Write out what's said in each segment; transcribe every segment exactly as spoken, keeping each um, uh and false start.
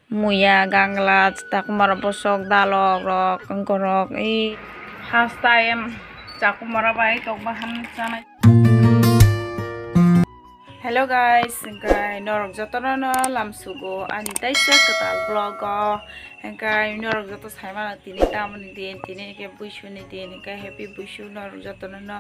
Muya, gangla, chakumar bosok, dalok rok, wngkorok, ei first time chakumara bai tok baham chanai. Hello guys, hingkai norok jotono no lamsugo ani taisa kwtal vlog o. Hingkai norok joto saimano tini tamoni din, tini hingke buisuni din, hingkai happy buisu norok jotono no.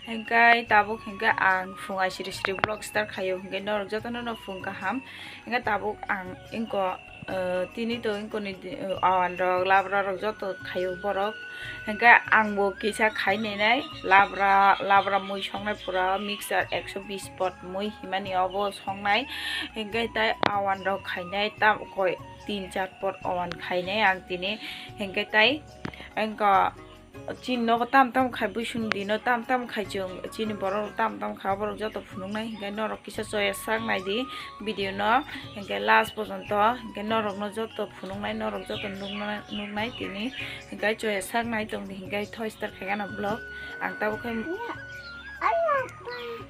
Hingkai tabuk hingke ang phung aisiri siri vlog start khaio, hingke norok jotono no phung kaham. Hingke tabuk ang ingko, eh, tini to ingkoni di-, eh, awan rok, labra rok joto khaio borok. Hingke ang bo kisa khai nainai, labra, labra mui songnai pura mixer ekso bis pot mui himani obo songnai. Hingke tai awan rok khainai tam koi tin char pot awan khainai ang tini. Hingke tai ingko chini nogo tam tam khai buisung dino tam tam khai chwng chini borok tam tam kha borok joto phunuknai hingke norok kisa choya sak nai di video no hingke last pojonto hingke norok no joto phunuknai norok joto nukna-, nuknai tini hingke choya sak nai tong di hingke thoi start khai gana vlog ang tabuk khai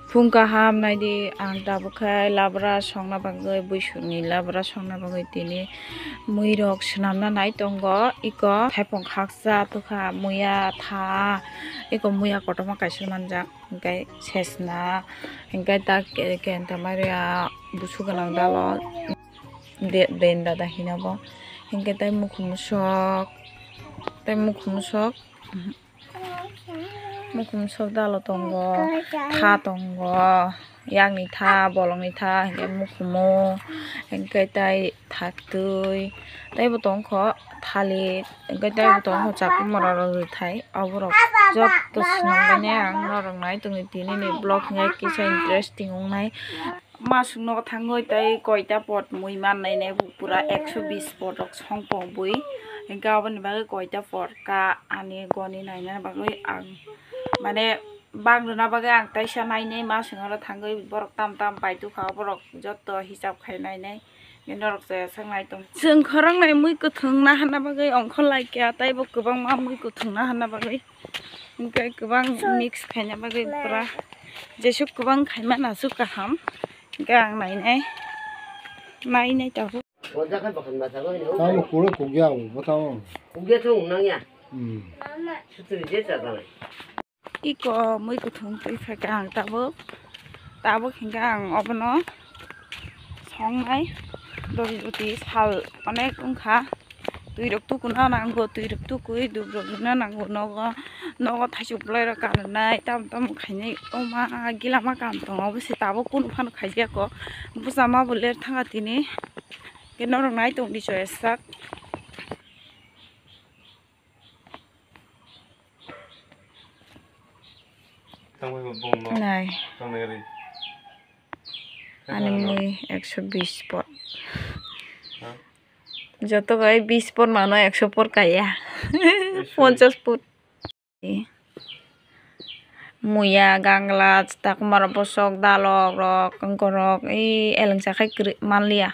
phung kaham nai di ang tabuk khai labra songna bagwi buisuni labra songna bagwi tini mui rok swnamna nai tongo iko thaipung khaksa tukha muya tha iko muya kotorma kaisa manjak hingke sesna hingke dak ke-, kenta mari a busu gwnang dalo de-, den dada hino bo hingke tai mukhum sok tai mukhum sok. Mukhum sok dalo tongo, tha tongo, yakni tha, bolongni tha, hingke mukhumo, hingke tai thaktwi, teibo tongkho thalir, hingke teibo tongkho chakwmwra rok rwthai, oborok joto swnambaine ang norok nai tongdi tinini vlog hingke kisa interesting wngnai. Masuk nogo thangwi tei koita pot mui mannai ne bo pura ekso bis pot rok song pok bui. Hingke aboni bagwi koita pot ka ani goni nainani bagwi ang mane bang rwna bagwi ang taisa nainai masuk oro thangwi borok tam tam pai tukha borok joto hisab khai nainai norok chaya sak nai tong. Chwng khorang nai mui kwthwng na hana bagwi ongkhor lai kha tei bo kwbangma mui kwthwng na hana bagwi hingke kwbang mix khaina bagwi pura jesuk kwbang khaima nasuk kaham. Hingke ang nainai, nainai tabuk. Tamo kuro kugya ang, bo tamo. Kugya thung nang ya. Hmm. Sutri je cha tanai. Iko mui kuthung twi phaikha ang tabuk. Tabuk hingke ang obono songnai. Dori dori sal onek wngkha. Twi rok tukuna nango, twi rok tukui dub rok rwna nango nogo, nogo thaisok bolai rok kanwi nai tamo tamo khainai oma gila ma kam tongo obo se tabuk kunu phano khaijak o bwsa ma bo ler thanga tini hwnkhe norok nai tongdi choya sak. Nai. Ani mui ekso bis pot. Joto bai bis pot mano ekso pot kaya. Ponchas pot. Muya, gangla, takumar bosok, dalok rok, wngkorok, ei elengsa khai kwrwi manliya.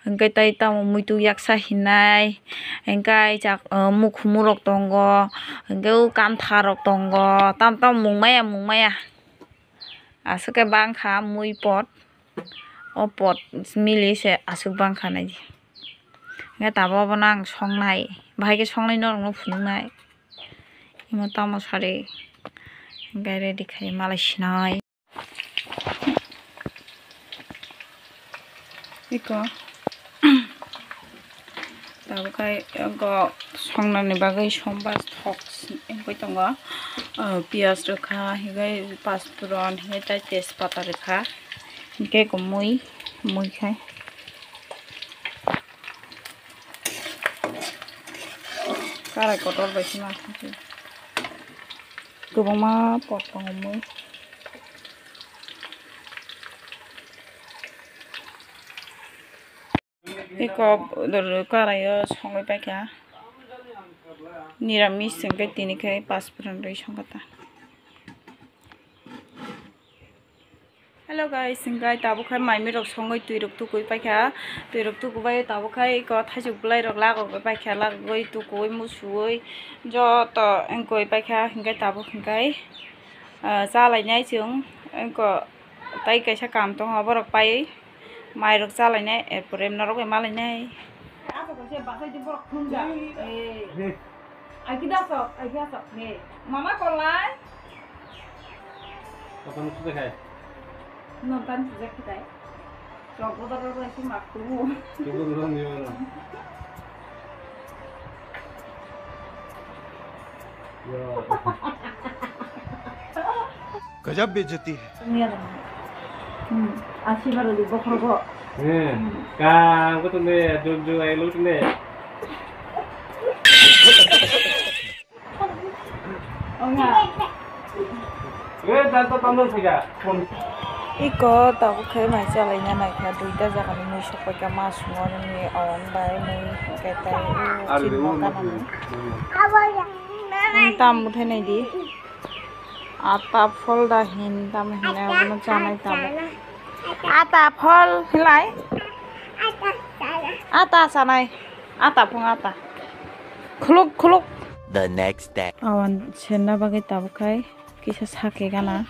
Hingke tai tamo muitu yaksa hinai, hingke ai chak, mukhumurok tongo, hingke o kantharok tongo, tamo tamo mungmaya mungmaya. Aswk khe bangkha mui pot. O pot mili se aswk bangkha naidi. Hingke tabuk obono ang songnai. Bahai khe songnai norokno phunuknai. Imo tamo sari. Hingke ready khai malai sinai. Iko. Tabuk khai eko songnani bagwi sombar thok wngwi tongo. O piyaj rwkha, hingke pasphuron, hingke tai tejpata rwkha. Hingke eko mui, mui khai. Karai kotor bai se ma. Kwbangma pot tongo mui. Eko karai o songwi paikha. Niramis hwnkhe tini khe pasphuron rwi songkha ta. Hello guys, hwnkhe tabuk khai mai mui rok songwi twi rok tukui paikha. Twi rok tukubai tabuk khai eko thaisuk bwlai rok lagok bai paikha, lagogwi tukuui musuui joto wngkoi paikha. Hwnkhe tabuk hwnkhe, ah, chalainai chwng wngko. Tai kaisa kam tongo, borok pai mairok chalainai, erpore norok bai malainai. Asa kaisa basai di borok thumjak. Eh. Aiki da sok, aiki da sok. He. Mama kolai. Kapan sudah kai? Nonton sudah kita. Sok bodol rok lai sima kubu. Kubu rong yo. Yo. Gajab bejati hai. Hmm. Asi baru di bokhorgo. Eh, kang ko tunde, jug jug ai lu tunde. Iko tabuk khe mai chalaina naikha, duita jagani mui sokpaikha, ma songmani awan bai mui hwnkhe tei o chini kanani. Tam bwthai naidi. Ata phol da hin tam hinai abono chanai tabuk. Ata phol hinlai. Ata chanai. Ata phung ata. Khuluk khuluk. The next day. Awan senna bagwi tabuk khai kisa sake gana.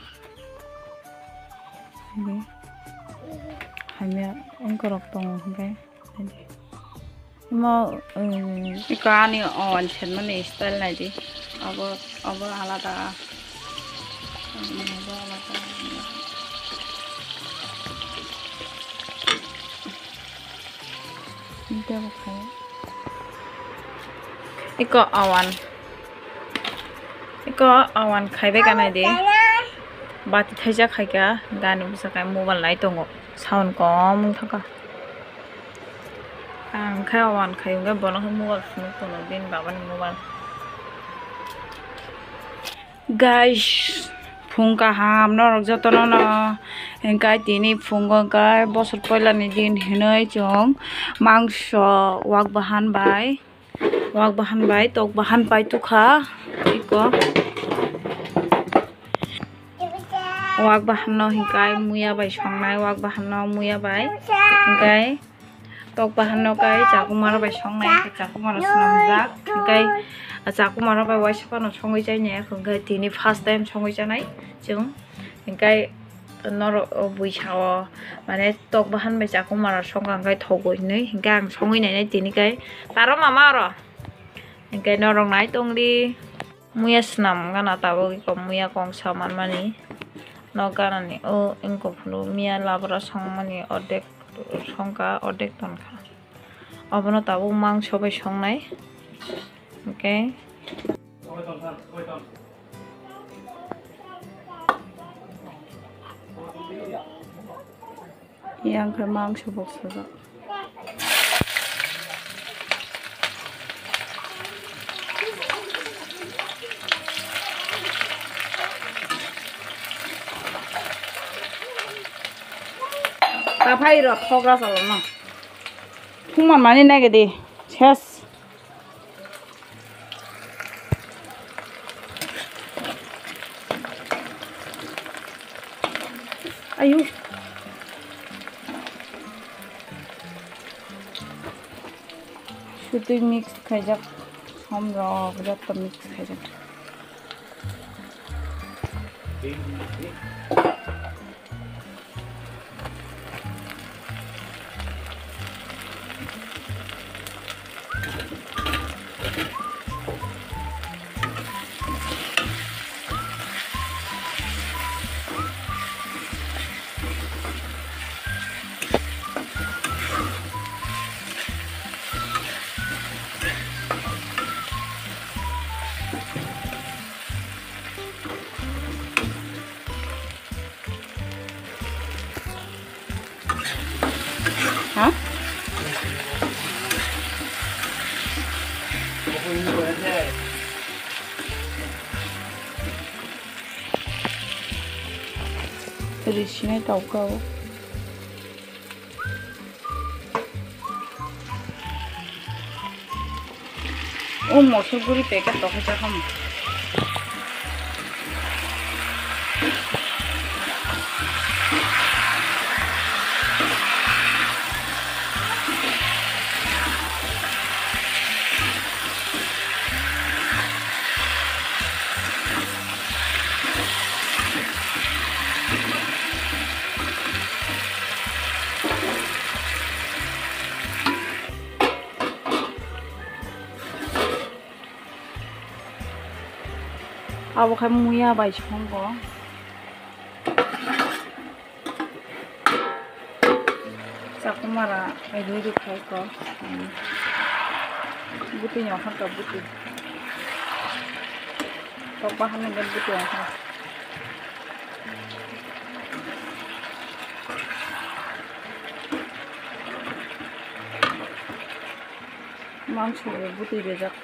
Hamya wngkorok tongo hwnkhe. Imo, um, iko ani awan senmani style naidi. Obo, obo alada. Obo alada. Iko awan. Iko awan khaibai kanai de. Bati thaijak khaika, gani bwsakhe mobile nai tongo. Sound kom wngthangkha. Ang khe awan khai hwnkhe bono khe mobile phunuk tono bini babani mobile. Guys, phung kaham norok jotono no. Hwnkhe tini phungo hwnkhe bosor poilani din hinwi chwng mangso wak bahan bai. Wak bahan bai, tok bahan pai tukha. Iko. Wak bahan no hingkai muya bai songnai, wak bahan no muya bai. Hingkai tok bahan no kai chakumar bai songnai, hingkai chakumar swnamjak. Hingkai chakumar bai waisa phano songwi chainai, hingkai tini first time songwi chanai chwng. Hingkai norok o buisa o, mane, tok bahan bai chakumar songkha hingke thogwi hinwi, hingke ang songwi nainai tini kai taro mama oro. Hingke norok nai tongdi. Muya swnam gana tabuk iko muya kongsa manmani. Nok ganani o wngkok phuru miya labra songmani ordek songkha, ordek tonkha. Obono tabuk mangso bai songnai. Hingke. Yang khe mangso bok sojak. Ta phai rw thogra chalokno. Thungman mani nai gede. Ses. Ayu. Sutwi mix khaijak. Som rok jotto mix khaijak. Ha? Risinai tauka o. O mosol guri packet rok khe chakhamu. Abo khai muya bai songko. Chakumara bai rwi rwi khai ko. Bwtwi ni okhar ka bwtwi. Tok bahan ni bwtwi okhar. Mansu bwtwi bejak.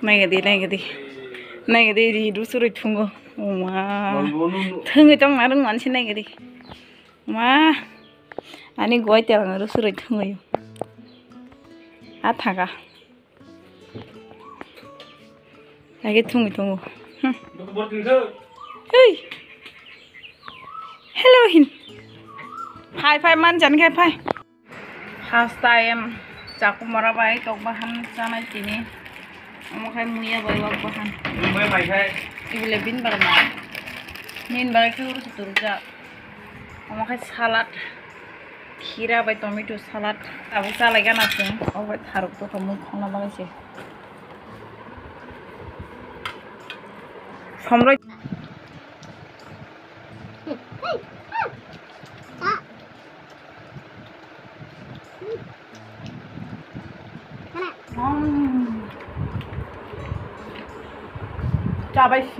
Naigadi, naigadi. Naigadi, ri rusurui thungo. Oma. Thungui tong narung mansi naigadi. Ma. Ani guai telang rusurui thungo. A thaga. Lagi thungui thungo. Hmm. Hey. Hello hin. Phai phai man jan khai phai. First time chakumara bai tok bahan chanai tini. Omo khai muya bai wak bahan. Muya bai khai. Ibole bin bagna. Nin bai khai uru turja. Omo khai salad. Khira bai tomato salad. Abo chalai gana chwng. Obo bai tharuk to tomo khona bagwi se. Somroi. Chabai.